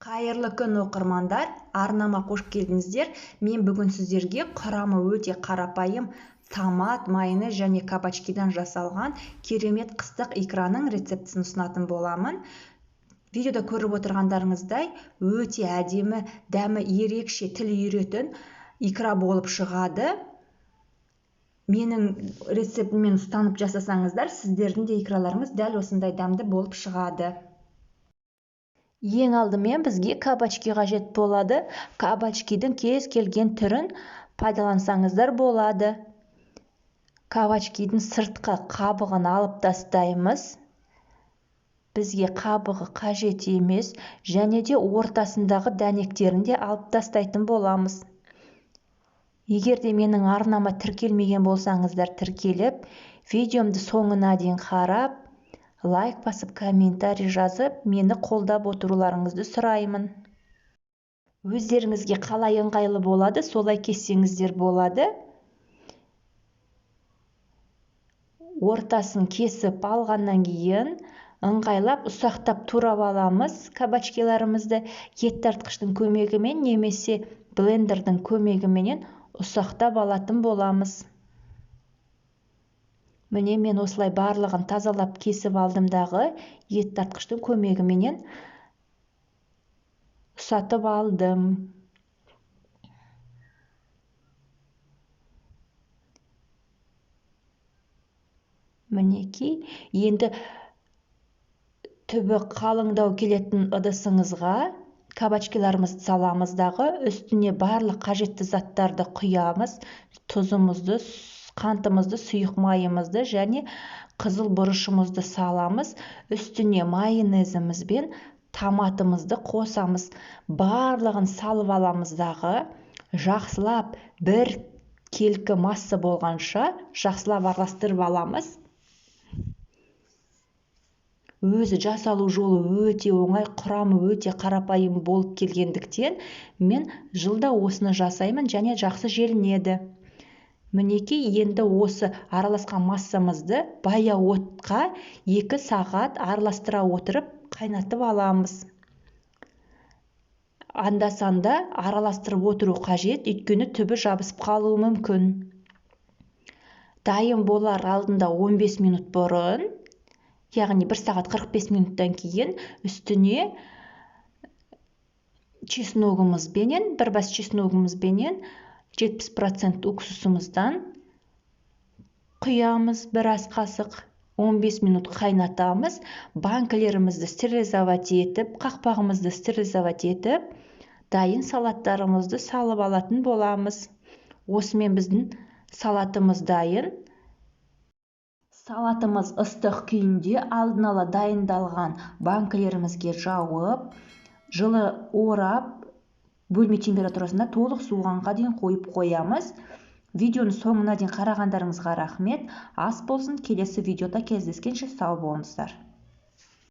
Қайырлы күн, оқырмандар! Арнама қош келдіңіздер. Мен бүгін сіздерге құрамы өте қарапайым томат, майонез және кабачкидан жасалған керемет қыстық икраның рецептісін ұсынатын боламын. Видеода көріп отырғандарыңыздай, өте әдемі, дәмі ерекше, тіл үйіретін икра болып шығады. Менің рецептіммен ұстанып жасасаңыздар, сіздердің де икраларыңыз дәл осындай дәмді болып шығады. Ең алдымен бізге кабачки қажет болады. Кабачкидің кез келген түрін пайдалансаңыздар болады. Кабачкидің сыртқы қабығын алып тастаймыз. Бізге қабығы қажет емес, және де ортасындағы дәнектерін де алып тастайтын боламыз. Егер де менің арнама тіркелмеген болсаңыздар, тіркеліп, видеомды соңына дейін қарап, лайк басып, комментарий жазып, мені қолдап отыруларыңызды сұраймын. Өздеріңізге қалай ыңғайлы болады, солай кессеңіздер болады. Ортасын кесіп алғаннан кейін ыңғайлап ұсақтап турап аламыз кабачкиларымызды. Ет тартқыштың көмегімен немесе блендердің көмегіменен ұсақтап алатын боламыз. Міне, мен осылай барлығын тазалап кесіп алдым дағы, ет тартқыштың көмегіменен ұсатып алдым. Мінекей, енді түбі қалыңдау келетін ыдысыңызға кабачкиларымызды саламыз дағы, үстіне барлық қажетті заттарды құямыз, тұзымызды, қантымызды, сұйық майымызды және қызыл бұрышымызды саламыз, үстіне майонезіміз бен томатымызды қосамыз. Барлығын салып аламыз дағы, жақсылап бір келкі масса болғанша жақсылап араластырып аламыз. Өзі жасалу жолы өте оңай, құрамы өте қарапайым болып келгендіктен мен жылда осыны жасаймын және жақсы желінеді. Мінекей, енді осы араласқан массамызды баяу отқа 2 сағат араластыра отырып қайнатып аламыз. Анда-санда араластырып отыру қажет, өйткені түбі жабысып қалуы мүмкін. Дайын болар алдында 15 минут бұрын, яғни 1 сағат 45 минуттан кейін үстіне чесногымызбенен, бір бас чесногымызбенен 70% уксусымыздан құямыз бір ас қасық. 15 минут қайнатамыз. Банкілерімізді стерилизовать етіп, қақпағымызды стерилизовать етіп, дайын салаттарымызды салып алатын боламыз. Осымен біздің салатымыз дайын. Салатымыз ыстық күйінде алдын ала дайындалған банкілерімізге жауып, жылы орап, бөлме температурасында толық суығанға дейін қойып қоямыз. Видеоның соңына дейін қарағандарыңызға рахмет. Ас болсын, келесі видеода кездескенше сау болыңыздар.